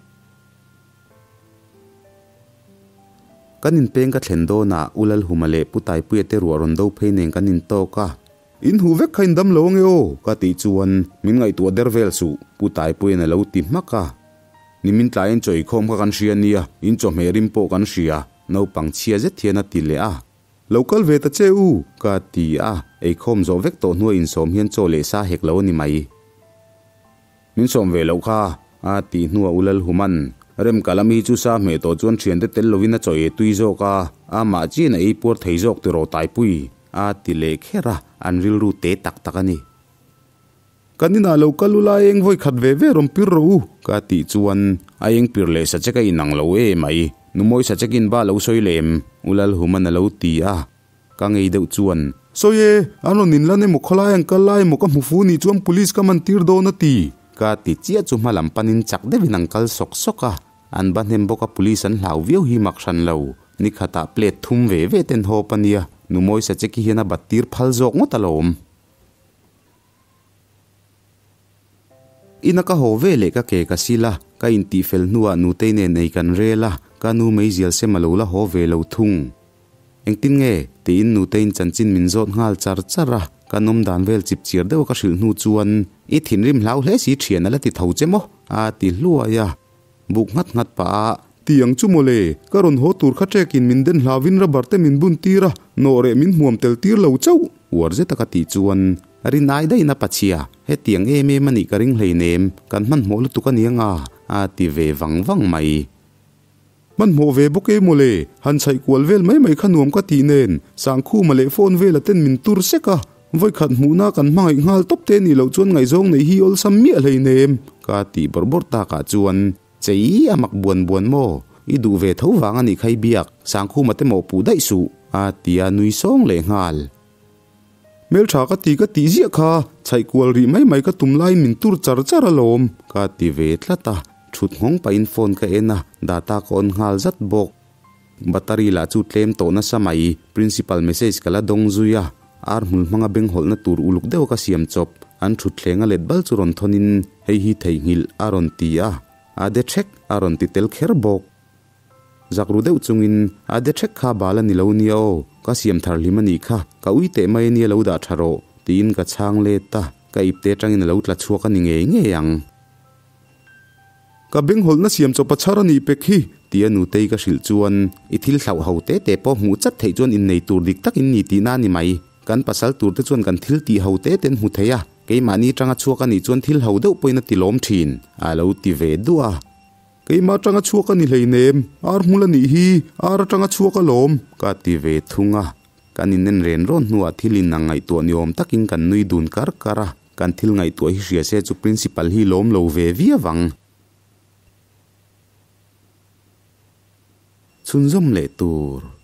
A: Kan inpeng ka thlen dawnah U Lalhuma leh Pu Taipuia te ruah rawn do phei nen kan intawk a. In huh vek kha in dam lo ange aw, ka tih chuan min ngaihtuah der vel suh, Pu Taipuia'n a lo ti hmak a. Nimin tlaiin chaw eikhawm kha kan hria nia, in chawhmeh rim pawh kan hria, naupang chhia zet hian a ti leh a. Lo kal ve ta che u, ka ti a, eikhawm zawh vek tawh hnuai insawm hian chaw leh sa hek lo a ni mai. Min sawm ve loh kha, a tih hnuah U Lalhuman, Rem ka lam hi chu sa hmeh tawh chuan thiante tel lovin a chaw ei tui zawk a, amah chian a ei puar thei zawk tiraw Taipui, a ti leh kher a, an rilru te tak tak a ni. Kan inah lo kal ula a eng vawi khat ve ve rawn pir rawh u, ka tih chuan a eng pir leh sachek a inang lo e mai. Numawi sachekin ba lo sawi lem, U Lalhuman a lo ti a. Ka ngei deuh chuan, Sawi e, an rawn inlan emaw khawlai an kal lai emaw ka hmu fu nih chuan police ka man tir dawn a ti. Ka ti chiah chu hma lam panin chak deuhin an kal sawk sawk a, an ba hnem bawk a police an hlau viau hi mak hran lo. Ni khatah plate thum ve ve ten hawp a nia, Numawi Sacheki hian a bat tir phal zawk ngawt alawm. Ina ka haw ve leh ka ke ka sil a, ka intihfel hnuah nutei nen ei kan rel a, ka nu meizial sem a lo la haw ve lo thung. Engtin nge? tiin nuteiin chanchin min zawt nghal char char a, ka nawm dan vel chip chiar deuha ka hrilh hnu chuan, I thinrim hlau hle si thian a la ti tho che maw? a ti hluai a, buk nghat nghat pah a. Ti ang chu mawle, ka rawn haw tur kha ṭekin min den hlauvin rubber te min bun tir a, nawh reh min hmuam tel tir lo chauh. Uar zeta ka tih chuan, Rinai daihin a pachhia, hetiang em em a nih ka ring hleinem, kan hmanhmawh lutuk a ni anga, a ti ve vang vang mai. Hmanhmawh ve bawk e mawle, han chhaih kual vel mai mai kha nuam ka tih nen, Sangkhuma leh phone vela ten min tur sek a, vawikhat hmuhna kan hmangaih nghal tawp te nih loh chuan ngaihzawng neih hi awlsam miah hleinem, ka tih bawrh bawrh takah chuan, Chei a mak buan buan maw, i duh ve tho vang a nih kha i biak, Sangkhuma te mawh puh daih suh, a ti a nui sawng leh nghal. Hmeltha ka ti ka tih ziah kha, chhaih kual rih mai mai ka tum laiin min tur char char alawm, ka ti ve tlat a, thut nghawng pahin phone ka en a, data ka on nghal zat bawk. Battery lah chu tlem tawh nasa mai, principal message ka la dawng zui a, ar hmul hmanga beng hawlhna tur uluk deuha ka siam chawp, an thut thleng a let bal chu rawn thawnin hei hi theihnghilh a rawn ti a, a de ṭhek a rawn ti tel kher bawk. Zak ru deuh chungin, A de ṭhek kha bal a ni lo nia aw, ka siam thar hlim a nih kha, ka ui teh mai a nia lo dah ṭha rawh, tiin ka chhang let a, ka ipte aṭangin a lo tla chhuak a ni ngei ngei ang. Ka benghawlhna siam chawp a chhar a nih pek hi, tia nutei ka hrilh chuan, I thil thlauh ho te te pawh hmuh chat theih chuan innei tur dik tak in ni tihna a ni mai. Kan pasal tur te chuan kan thil tih ho te te an hmu thei a, keimahni aṭanga chhuak a nih chuan thil ho deuh pawhin a ti lawm ṭhin, a lo ti ve duah a. Keimah atanga chhuak a ni hleinem, ar hmul a nih hi, ar atanga chhuak alawm, ka ti ve thung a. Kan inen ren rawn hnuah thil in ang ngaihtuah ni awm takin kan nui dun kar kar a, kan thil ngaihtuah hi hria se chu principal hi lawm lo ve viau ang. Chhunzawm leh tur.